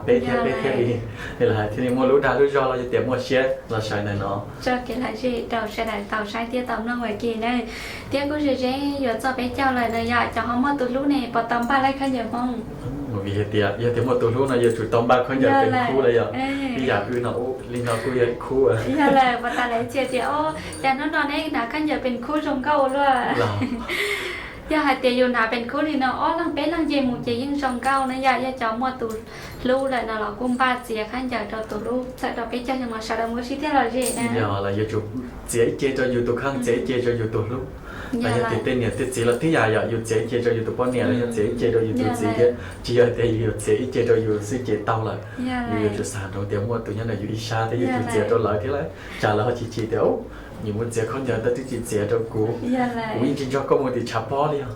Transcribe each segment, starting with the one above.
peb thiab peb thiaj li, li lawv hais thiaj li muaj lub dag lub zog los yog tias muaj siab los sawv ntawm no. Tso kev lom zem rau sawv daws tau saib thiab tau mloog ua ke na. Thiab kuj ze ze yuav txog peb caug lawm no yom, cov ho muaj tus hlub ne puas tau npaj lawv khaub ncaws Hmoob? Vim hais tias yog tias muaj tus hlub no yuav tsum tau npaj khaub ncaws tes khub lawm yom. Ib yam wb no, li no kuj yog khub. Yog lawm, puas tas lawv txia tias, o, cas hnub no neb hnav khaub ncaws tes khub zoo nkauj ua luaj. Yog hais tias yus hnav tes khub li no ob leeg peb leeg nce mus ces yeej zoo nkauj na yom. Yog cov muaj tus hlub lawm no los kuj npaj txiav khaub ncaws rau tus hlub txawm rau peb caug xyoo los sawv daws muaj sib thiaj lom zem na. Yog lawm, yuav tsum txiav ib ce rau yus tus kheej, txiav ib ce rau yus tus hlub. Los yog tias tej niam tej txiv los tib yam yom, yus txiav ib ce rau yus tus poj niam los yog txiav ib ce rau yus tus txiv thiab, tsis yog tias yus yuav txiav ib ce rau yus xwb ces tau lawm. Yus yuav tsum xav rau tias muaj tus nyob ntawm yus ib sab thiab yuav tsum txiav rau lawv thiab lauj. Cas lawv ho chim chim tias, yus mus txiav khaub ncaws tab twb tsis txiav rau kuv, kuv yeej tsis nrog koj mus tim tshav pob li os.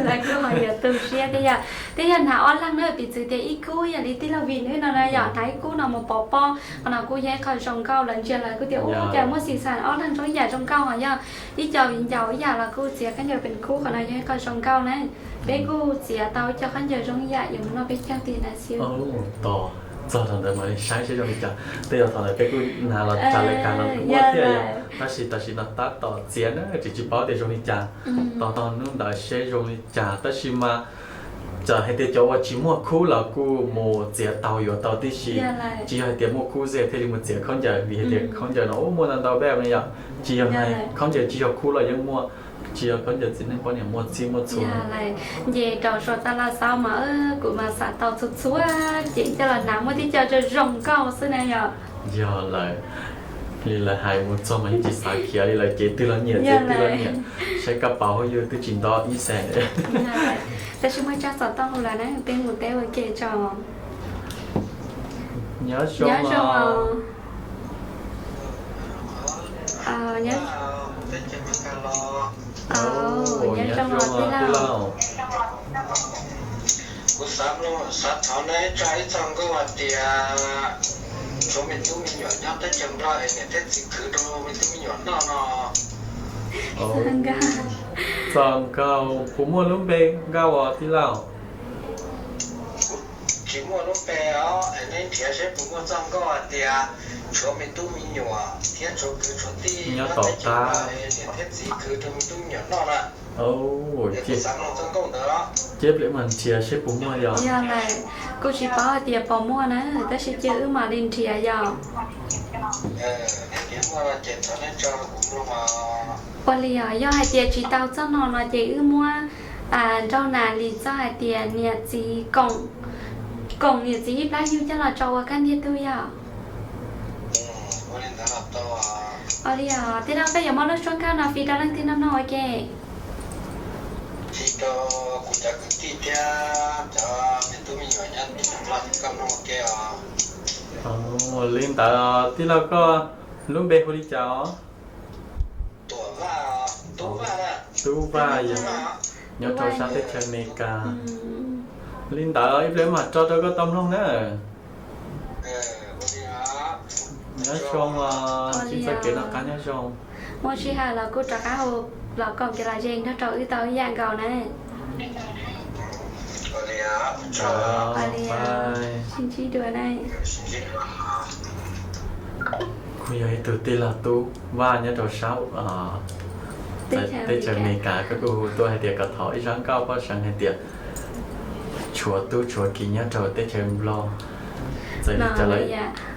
Lawv kuj ho yuav tu siab thiab yom. Twb yog hnav ob leeg na, piv txwv tias ib khub yam li tij laug Vim wb no na yom, hnav ib khub no mus pov pob, qhov no kuj yog ib qho zoo nkauj. Lawv ntsia lawv kuj tias, u, cas muaj xis xas ob leeg zoo ib yam zoo nkauj, ho yog ib co viv ncaus ib yam los kuj txiav khaub ncaws tes khub, qhov no yog ib qho zoo nkauj na. Peb kuj txiav tau ib co khaub ncaws zoo ib yam yuav mus noj peb caug tim na xwb. Tos txog thaum ntawd mam li saib seb zoo li cas. Tej zaum thaum ntawd peb kuj hnav los tsav lais kas los kuj muaj thiab yom, tab sis tam sim no tab tom txiav na tseem tsis paub tias zoo li cas. Tos txog hnub ntawd seb zoo li cas, tab sis mas txawm hais tias cov uas tsis muaj khub los kuj mus txiav tau yuav tau tib si. Tsis yog hais tias muaj khub xwb thiaj li mus txiav khaub ncaws, vim hais tias khaub ncaws no muaj ntau ntau bej no yom. Tsis yog, khaub ncaws tsis yog khub los yeej muaj, tsis yog khaub ncaws txiv neej poj niam muaj txhij muaj txhua. Nce rau Suav taj laj xauj mas kuv mas xav tau txhua txhua ces coj los hnav muaj tib co zoo zoo nkauj xwb na yom. Yog lawm, li lawv hais mus txog mas yeej tsis xav khiav li lawm, ces twg los nyiam ces twg los nyiam. Saib kab paus hauv yus twb tsis nto ib xees. Tab sis muaj tsab xov tooj lawm na, peb mus teb ua ke tso. Nyob zoo os. Nyob zoo os tij laug. Kuv xav thov neb tso ib txoj nkauj hais tias tshuav me tub me nyuam nyob teb chaws Nplog es niam thiab txiv khwv rau me tub me nyuam noj no. Txoj nkauj puas muaj lub npe nkauj os tij laug? Tsis muaj lub npe os, es neb nrhiav seb puas muaj txoj nkauj hais tias tshuav me tub me nyuam thiab tshuav kwv tshuav tij nyob tom qab, niam thiab txiv khwv rau me tub me nyuam noj na. Cia peb mam nrhiav seb puas muaj yog. Yog lawm, kuj tsis paub hais tias puas muaj na, tab sis cia wb mam li nrhiav yom. Ua li os, yog hais tias tsis tau txoj no no ces wb muab nraug nas li txoj hais tias niam txiv koom, koom niam txiv ib plab yug coj los tso ua kab ntiag tug yog. Ua li os, tij laug, koj yuav muab lub suab nkauj no fij rau leej twg noj mloog ua ke? Fij rau kuv cov kwv tij thiab cov me tub me nyuam nyob teb chaws Nplog kom mloog ua ke os. Li ntawd tij laug, koj lub npe hu li cas os? Tub Vaj, nyob rau sab teb chaws Amelikas. Li ntawd ib pliag mam tso rau koj tau mloog na. Nyob zoo os, txoj kev noj qab nyob zoo. Muaj sij hawm los kuj rov qab hu los koom kev lom zem nrog rau wb tau ib yam nkaus na. Sib ntsib dua na. Kuj yog ib tug tij laug Tub Vaj nyob rau sab teb chaws Amelikas, koj kuj hu tuaj hais tias kom thov ib zaj nkauj poj seev hais tias tshuav tub tshuav kiv nyob rau teb chaws Nplog. Txawm li cas lawm,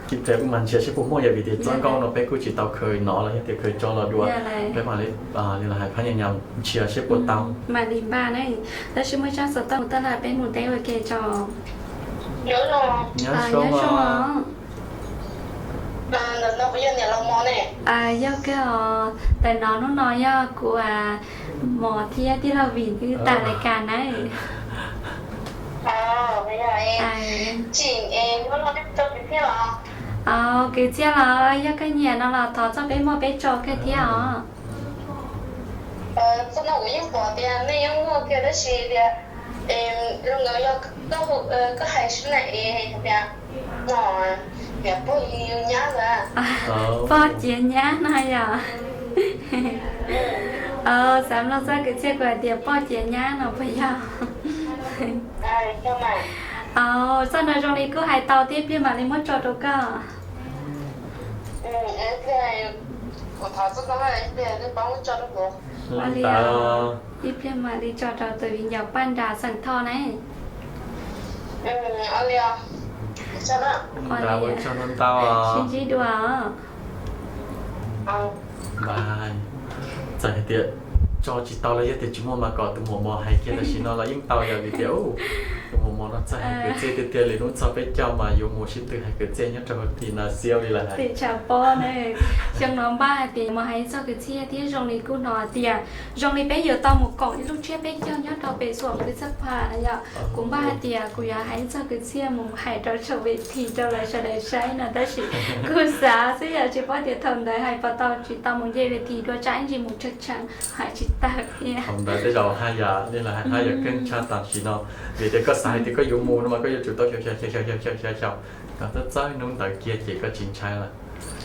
ib pliag wb mam nrhiav seb puas muaj, yog vim tias txoj nkauj no peb kuj tsis tau khaws hnov los yog tias khaws tso los dua, peb mam li los hais phab nyas nyas nrhiav seb puas tau. Mam li npaj ne, tab sis muaj tsab xov tooj mus tag lawm, peb mus teb ua ke tso. Nyob zoo. Yog kawg os, ntawm no hnub no yog kuv Mos thiab tij laug Vim wb tas lais kas na. Kwv Txhiaj los yog koj nyiam no los thov txoj peb muaj peb tso kawg thiab os. Pog ciav nyab no yom. Xav mloog txoj Kwv Txhiaj kuv hais tias pog ciav nyab no puas yog? Aw, txoj no zoo li kuj hais tau thiab, ib pliag mam li muab tso rau koj. Ua li os, ib pliag mam li tso rau tus viv ncaus Paj Nras xeem Thoj ne. Ua li, sib ntsib dua os. Txawm hais tias tso tsis tau los yog tias tsis muaj mas kom tus muam mos hais kiag tam sim no los yeej tau, yog vim tias tus muam mos no txawj hais kwv txhiaj tiag tiag li, hnub txog peb caug mas yuav mus sib tw hais kwv txhiaj nyob rau tim na xiab li lawm hais. Tim tshav pob ne, xyoo no npaj hais tias mus hais txog kwv txhiaj thiab zoo li kuj hnov tias zoo li peb yuav tau mus koom ib lub tsiab peb caug nyob rau pem xuam kwv txhiaj pha yom. Kuv npaj hais tias kuv yuav hais txog kwv txhiaj mus hais rau saum ves thi rau lawv sawv daws saib no tab sis kuj xav xwb yom, tsis paub tias thaum ntawd hais puas tau tsis tau mus nce ves thi dua tsam ib ntsis mus tshee tshee hais tsis tag thiab. Thaum ntawd tej zaum haj yam li lawv hais haj yam keej tshaj tam sim no, vim tias koj xav hais tias koj yuav mus no mas koj yuav tsum tau xyaum xyaum xyaum xyaum xyaum xyaum kom txawj txawj hnub ntawd kiag ces koj tsis ntshai lawm.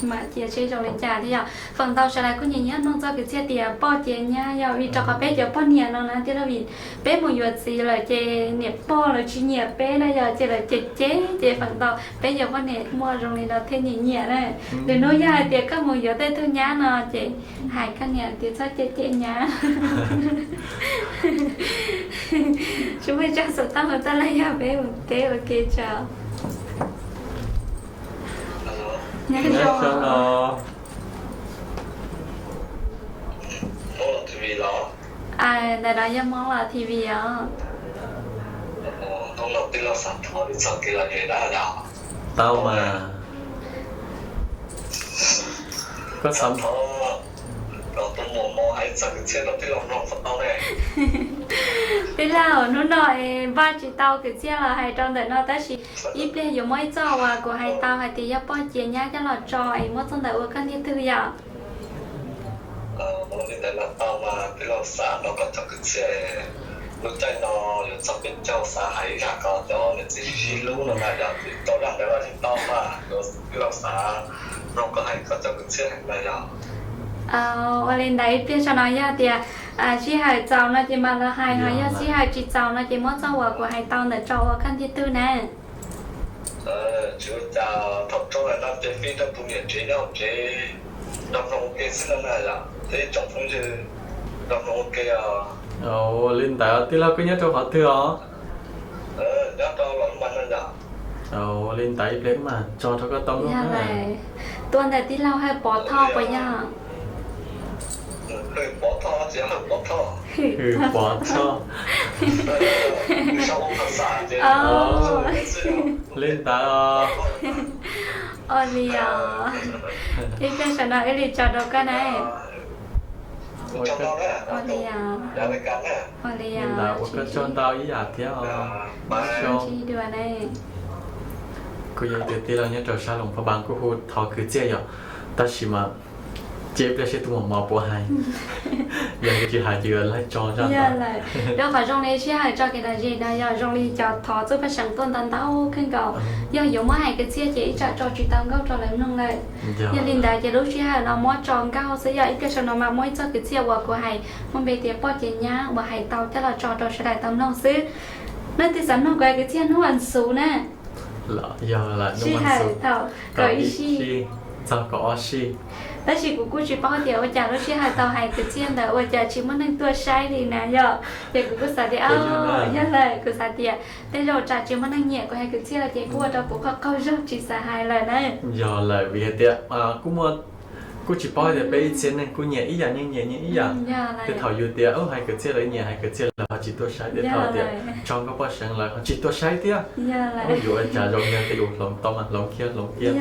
Mas cia seb zoo li cas thiab yom. Feem ntau sawv daws kuj nyiam nyiam mloog txog kwv txhiaj tias poj cia nyab yom, vim rau qhov peb cov poj niam no na tij laug, vim peb mus yuav txiv lawm ces niam pog lawv tsis nyiam peb na yom, ces lawv cem cem ces feem ntau peb cov poj niam muaj zoo li no thiaj nyiam nyiam na. Lwm hnub yog hais tias koj mus yuav tej tug nyab no ces hais koj niam tias txhob cem cem nyab. Tsis muaj ib tsob xov tooj hu tuaj los yog peb mus teb ua ke tso. Nyob zoo os. Ntawm no yog Hmoob Los T V os. Tau mas. Koj xav Tij laug, hnub no es npaj tsis tau kwv txhiaj los hais rau ntawm no tab sis ib pliag yuav muab ib txoj uas kuv hais tau hais tias yog poj cia nyab coj los tso es muab txoj ntawd ua koj ntiag twg yom. Li ntawd los tau mas tij laug xav nrog koj cov kwv txhiaj lub caij no yuav txog peb caug xav hais ib zaj kom cov niam txiv sib hlub no na yog tau zaj ntawd los yeej tau mas tij laug xav nrog koj hais koj cov kwv txhiaj heev na yog. Ua li ntawd ib pliag saum no yog tias sij hawm txaus no ces mam los hais, ho yog sij hawm tsis txaus no ces muab txoj uas kuv hais tau ntawd tso ua koj ntiag twg na. Tsis ua cas, thaum tso ntawm no ces fij rau tus niam tsev nyob hauv tsev nrog mloog ua ke xwb no na yom, thiab ib tsoom phooj ywg nrog mloog ua ke os. Ua li ntawd tij laug koj nyob rau qhov twg os? Nyob rau Los Mas no yom. Ua li ntawd ib pliag wb mam tso rau koj tau mloog na. Tuaj ntawm tij laug Hawj Pov Thoj puas yog? Hwm Pov Thoj. Li ntawd os. Ua li os. Ib pliag saum no wb li tso rau koj na. Ua li os. Ua li os, ua koj tsaug ntau ib yam thiab os. Sib ntsib dua na. Kuj yog ib tug tij laug nyob rau sab Loos Phab Npaas kuj hu thov kwv txhiaj yom, tab sis mas cia ib pliag seb tus muam mos puas hais. Yog tsis hais ces yuav laij tso zaj ntawd. Rau qhov zoo li sij hawm tso kev lom zem no yog zoo li cov thov txuj paj seev tuaj ntau ntau kawg nkaus. Yog yuav muab hais kwv txhiaj ces ib tsam tso tsis tau nkauj rau lawv mloog lawm. Yog li ntawd ces lub sij hawm no muab tso nkauj xwb, yog ib pliag saum no mas muab ib txoj kwv txhiaj uas kuv hais muaj npe tias poj cia nyab uas hais tau coj los tso rau sawv daws tau mloog xwb. Nej twg xav mloog kuv hais kwv txhiaj hnub vas xuv na, sij hawm thaum kaum ib sij txog kaum ob sij. Tab sis kuv kuj tsis paub tias ua cas lub sij hawm tau hais kwv txhiaj ntawd ua cas tsis muaj neeg tuaj saib li na yom, ces kuv kuj xav tias, yog lawm, kuv xav tias tej zaum tsam tsis muaj neeg nyiam kuv hais kwv txhiaj los ces kuj ua rau kuv qaug qaug zog tsis xav hais lawm na. Yog lawm vim hais tias kuj muaj, kuj tsis paub tias peb ib txhia neeg kuj nyiam ib yam, nyiam nyiam nyiam ib yam. Tej thaum yus tias hais kwv txhiaj lawv nyiam, hais kwv txhiaj lawv ho tsis tuaj saib, tej thaum tias tso nkauj paj seev lawv ho tsis tuaj saib thiab. Yuav ua cas zoo, yog tej yus hloov tau mas hloov kiag hloov kiag.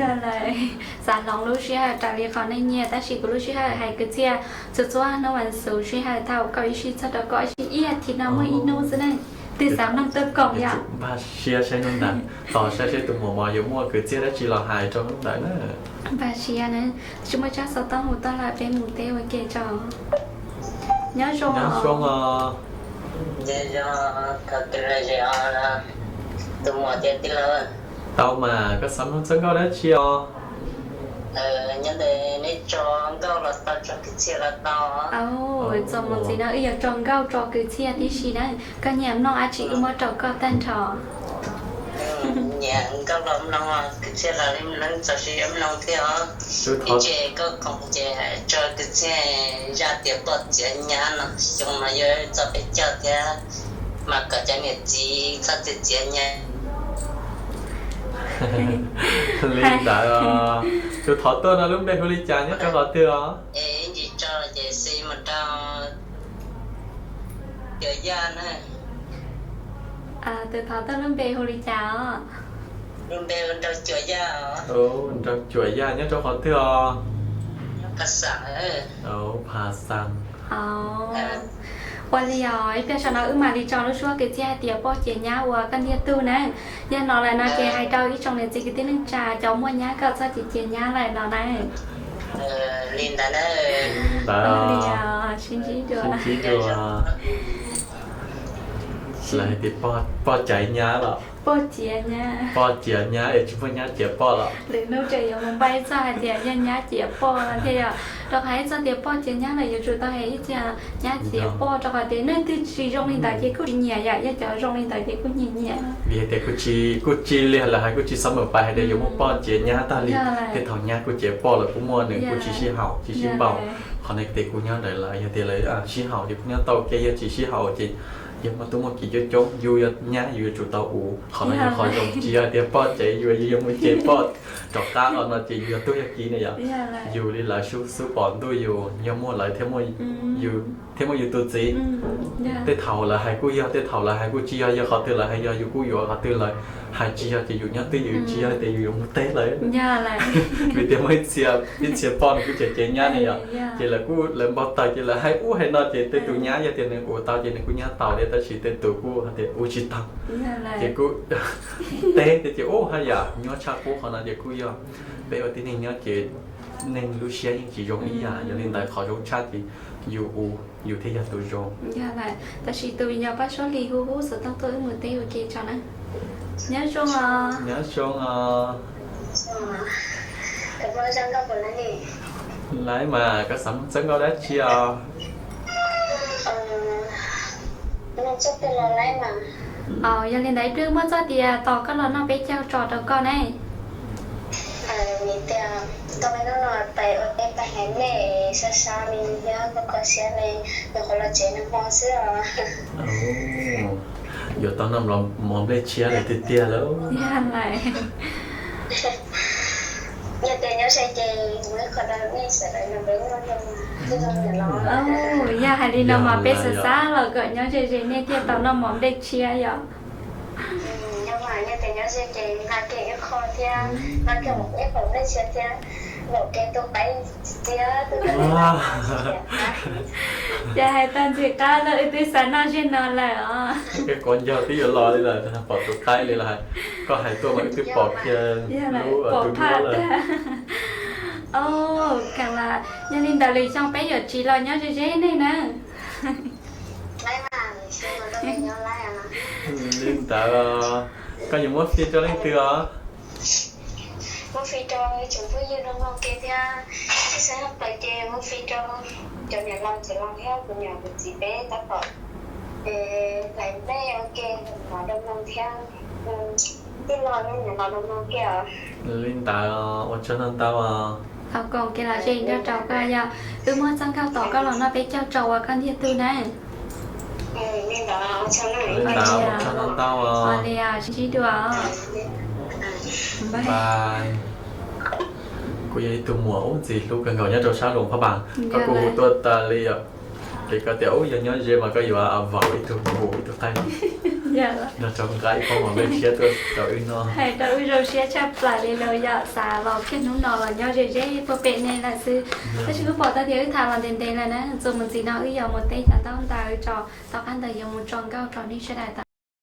Xav hloov lub sij hawm raws li qhov neeg nyiam, tab sis kuv lub sij hawm hais kwv txhiaj txhua txhua hnub vas xuv sij hawm thaum kaum ib sij txog rau kaum ob sij, ib as thiv no muaj ib hnub xwb ne. Twb xav mloog tuaj koom yom. Npaj siab saib hnub ntawd, tos saib seb tus muam mos yuav muaj kwv txhiaj dab tsi los hais rau hnub ntawd na. Npaj siab na, tsis muaj tsab xov tooj hu tuaj lawm peb mus teb ua ke tso. Nyob zoo os. Tau mas, koj xav mloog txoj nkauj dab tsi os? Nyob ntawm neb tso nkauj los tau, tso kwv txhiaj los tau. Txuas mus ntxiv no wb yuav tso nkauj tso kwv txhiaj tib si na. Koj nyiam mloog dab tsi wb muab rau koj tag nrho. Niam nkauj los mloog, kwv txhiaj los li mloog, txaus siab mloog thiab os. Ib tse koj koom ces tso kwv txhiaj zaj tias poj txiav nyab no, xyoo no yuav txog peb caug thiab, mas kom cov niam txiv txhob txiav txiav nyab. Li ntawd, tus thov tuaj no lub npe hu li cas nyob rau qhov twg os? Es ib ntsis tso ces xi mus rau Cuas Yaj na. Tus thov tuaj lub npe hu li cas os? Lub npe hu Nraug Cuas Yaj os. Nraug Cuas Yaj nyob rau qhov twg os? Pha Xas. Pha Xas. Ua li os, ib pliag saum no wb mam li tso lub suab kwv txhiaj hais tias poj txiav nyab ua koj ntiag tug na. Yog no lawm no ces hais rau ib tsoom niam txiv kwv tij neej tsa cov muaj nyab kom txhob txiav txiav nyab lawm no na. Li ntawd na. Ntawd, sib ntsib dua. Lawv hais tias poj txiav nyab los? Poj txiav nyab. Poj txiav nyab es tsis muaj nyab txiav poj los? Lwm hnub tseem yuav mus npaj ib txoj hais tias yog nyab txiav poj no thiaj yog, rau qhov ib txoj tias poj txiav nyab lawm yuav tsum tau hais ib txoj nyab txiav poj, rau qhov tias neeg twg tsis zoo li ntawd ces kuj tsis nyiam yom, yog cov zoo li ntawd ces kuj nyiam nyiam. Vim hais tias kuj tsis, kuj tsis li lawv hais, kuj tsis xav mus pais hais tias yuav muaj poj txiav nyab tag li. Tej thaum nyab kuj txiav poj lawm kuj muaj, nws kuj tsis sib haum tsis sib npaum. Qhov no ces kuj nyob ntawd lawm, yog tias lawv sib haum ces kuj nyob tau ke, yog tsis sib haum ces yog muaj tub muaj kiv coob coob, yus yog nyab yus yuav tsum tau ua. Qhov no yog qhov zoo, tsis yog tias poj txiav yus, yus yuav mus txiav poj rov qab los no ces yus yog tub yog kiv ne yom. Yus li lawv xub pom ntuj yus, yog muaj lawv thiaj muaj yus tus txiv. Tej thaum lawv hais kuj yog, tej thaum lawv hais kuj tsis yog, yog qhov twg lawv hais yog yus kuj yuav, qhov twg lawv hais tsis yog ces yus nyob twj ywm, tsis yog tias yus yuav mus teb lawv. Vim tias muaj ib txhia poj nws kuj txiav txiav nyab ne yom, ces lawv kuj lawv npau taws ces lawv hais ub hais no ces tej tus nyab yog tias nws ua tau ces nws kuj nyab tau thiab, tab sis tej tus kuj hais tias ua tsis tau. Ces kuj teb tias ces ub haj yam nyuaj tshaj qub qhov no ces kuj yog peb ua tib neeg nyob ces neeg lub siab yeej tsis zoo ib yam, yog li ntawd qhov zoo tshaj ces yus ua yus thiaj yog tus zoo. Tab sis tus yog pab suab hli hu hu xov tooj tuaj wb mus teb ua ke tso na. Nyob zoo os. Nyob zoo os. Laib mas koj xav muaj txoj nkauj dab tsi os? Yog li ntawd ib pliag muaj txoj tias tos koj los noj peb caug tso rau koj ne. Tias tau hnub no pais ua teb pais hais nej sab sab li thiab kho kho siab li, nyuam qhuav los tsev nag hmo xwb os. Yuav tau noj mov nplej tshiab li tiag tiag lauj. Yog tias nyob ze ces mus ib qho rau nej sawv daws nrog peb noj. Yog hais li no mas peb xav xav los kom nyob ze ze nej thiaj tau noj mov nplej tshiab yom. Nyob mas nyob tias nyob ze ces nqa kiag ib qho thiab, nqa kiag ib qho nplej tshiab thiab, nqa kiag tus qaib thiab. Ces hais tau ntxim qab no wb twb xav noj zeg no lawm os. Koj nco twb yuav los li lawm, pom tus qaib li lawm, koj hais tuaj mas wb twb pom kiag lub pom tus phaj duab lawm. Kheev las yog li ntawd lwm xyoo peb yuav tsiv los nyob ze ze nej na. Li ntawd, koj yuav muab fij rau leej twg os? Muab fij rau tsoom phooj ywg mloog mloog ke thiab, tsis xav plaws ces muab fij rau cov niam laus txiv laus thiab kuv niam kuv txiv peb tab tom hlais nplej ua ke, mloog mloog thiab. Tij laug, niam laus mloog mloog ke os. Li ntawd, ua tsaug ntau ntau os. Thov koom kev lom zem nrog rau koj, yog wb muab txoj nkauj tos koj los noj peb caug tso ua koj ntiag tug na. Li ntawd, ua tsaug ntau ntau os. Ua li os, sib ntsib dua. Bye. Kuv yog ib tug muam ub ntxim hlub kawg nkaus nyob rau sab Luas Phaj Npas, koj kuj hu tuaj tas li os. Ces koj tias ub yog nyob ze mas koj yuav vaus ib tug kuv ib tug qaib, nrog rau nqa ib pob mov nplej tshiab tuaj rau wb noj. Hais rau wb zoo siab tshaj plaws li lawm yom, xav los kiag hnub no los nyob ze ze puag pem nej lawm xwb. Tab sis wb pom tau tias wb tham los ntev ntev lawm na, txuas mus ntxiv no wb yuav mus teb cov ntaub ntawv tso, tom qab ntawd yuav mus tso nkauj rau nej sawv daws